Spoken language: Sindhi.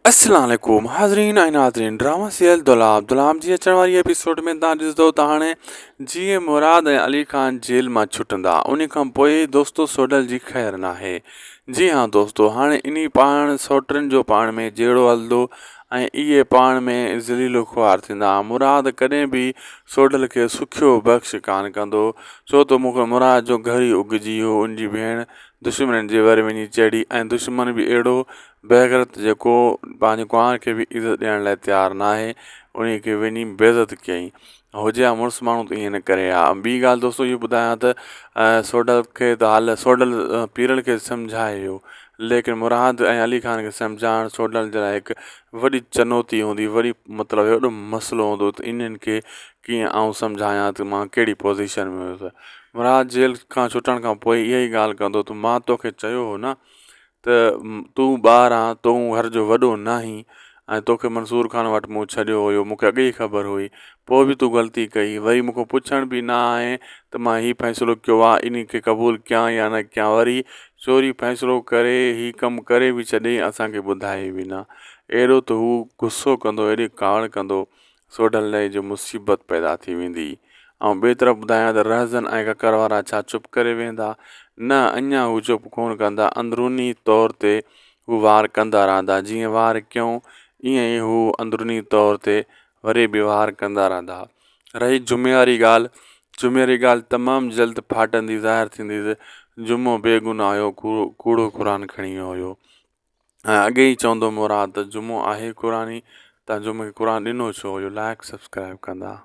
السلام عليڪم حاضرين ۽ ناظرين ڊراما سيريل دولاب دولاب جي اچڻ واري ايپيسوڊ ۾ تان ڏسندو ته هاڻي جيئن مراد ۽ علي خان جيل مان ڇٽندا ان کان پوء دوستو سوڍل جي خير ناهي جي ها دوستو هاڻي انهي پاڻ سوٽرن جو پاڻ ۾ جهيڙو هلندو ۽ اهي پاڻ ۾ ذليل و خوار ٿيندا مراد ڪڏهن به سوڍل کي سکيو بخش ڪان ڪندو ڇو ته مون کي مراد جو گهر ئي اگجي ويو ان جي ڀيڻ دشمنن جي ور وڃي چڙهي ۽ دشمن به اهڙو بيغيرت جيڪو پنهنجي ڪنوار کي به عزت ڏيڻ لاء تيار ناهي انهي کي وڃي بيعزت ڪيائين هجي ها مڙس ماڻهو ته ائين نه ڪري ها ٻي ڳالهه دوستو اهو ٻڌايان ته سوڍل کي ته حال سوڍل پيرل کي سمجهائي ويو ليڪن مراد ۽ علي خان کي سمجهائڻ سوڍل جي لاء هڪ وڏي چنوتي هوندي وڏي مطلب وڏو مسئلو هوندو ته انهن کي ڪيئن آئون سمجهايان ته مان ڪهڙي پوزيشن ۾ هيس مراد جيل کان ڇٽڻ کان پوء اها ئي ڳالهه ڪندو ته مان توکي چيو هو نه ته تون ٻار آن، تون گهر جو وڏو ناهين ۽ توکي منصور خان وٽ مون ڇڏيو هيو، مون کي اڳي ئي خبر هئي، پوء به تون غلطي ڪئي، وري مون کان پڇڻ به نه آئين ته مان هي فيصلو ڪيو آ، انهي کي قبول ڪيان يا نه ڪيان، وري چوري فيصلو ڪري هي ڪم ڪري به ڇڏيئي اسان کي ٻڌائي به نه. ايڏو ته هو غصو ڪندو، ايڏي ڪاوڙ ڪندو، سوڍل لئي جو مصيبت پيدا ٿي ويندي. آئون ٻئي طرف ٻڌايان ته رهزن ۽ ڪڪر وارا ڇا چپ ڪري ويهندا؟ نه، اڃا هو چپ ڪونه ڪندا. اندروني طور تي هو وار ڪندا رهندا. جيئن وار ڪيون، ايئن ئي هو اندروني طور تي وري به وار ڪندا رهندا. رهي جمعي واري ڳالهه، جمعي واري ڳالهه تمام جلد ڦاٽندي ظاهر ٿيندي ته جمعو بيگناهه هيو، ڪوڙو قرآن کڻي ويو هيو. ۽ اڳي ئي چوندو مراد ته جمعو آهي قرآني تان جمعي کي قرآن ڏنو ڇو هيو لائڪ سبسڪرائب ڪندا.